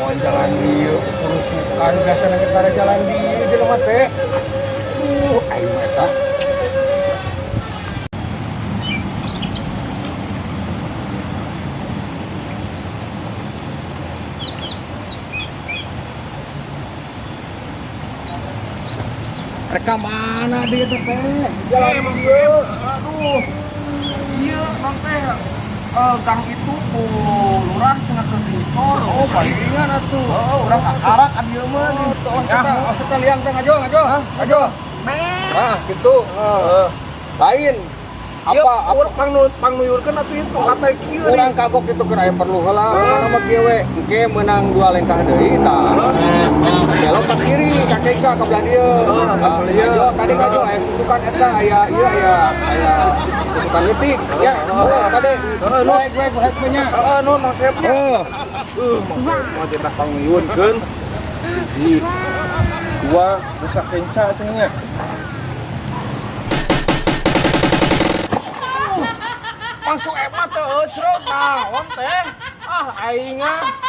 Naon jalan dieu kurusukan, biasana kita jalan dieu jelema teh. Aduh, aing mah eta. Rek mana dia teh? Jalan Eh, Mang dieu. Sueb, aduh. Iya, non teh gang itu ku lurah cenah keur dicor. Oh, palingan atuh. Oh, urang kakarak ka dieu mah. Oh, tuh, kita, oh, kita liang teh ngajo, ngajo, ngajo. Nah, gitu. Heeh. Lain. Apa Apa, apa pang pangnuyurkeun atuh ieu tongkat teh kieu. Urang kagok itu keur aya perlu heula. Urang mah kieu we. Engke meunang dua lengkah deui tah. Belok ke kiri, ka kenca ka belah dieu. Ka belah dieu. Ngajo, tadi ngajo aya susukan eta, aya ieu, aya aya susukan leutik. Ya, oh, kade. Heeh, Wek wek wek nya. Heeh, nun Mang Sueb nya. Heeh. Mang Sueb mah jetah pangnuyurkeun. Hiji. Dua, susah kenca cenah nya. Mang Sueb mah teu eucreut naon teh. Ah, aing ah.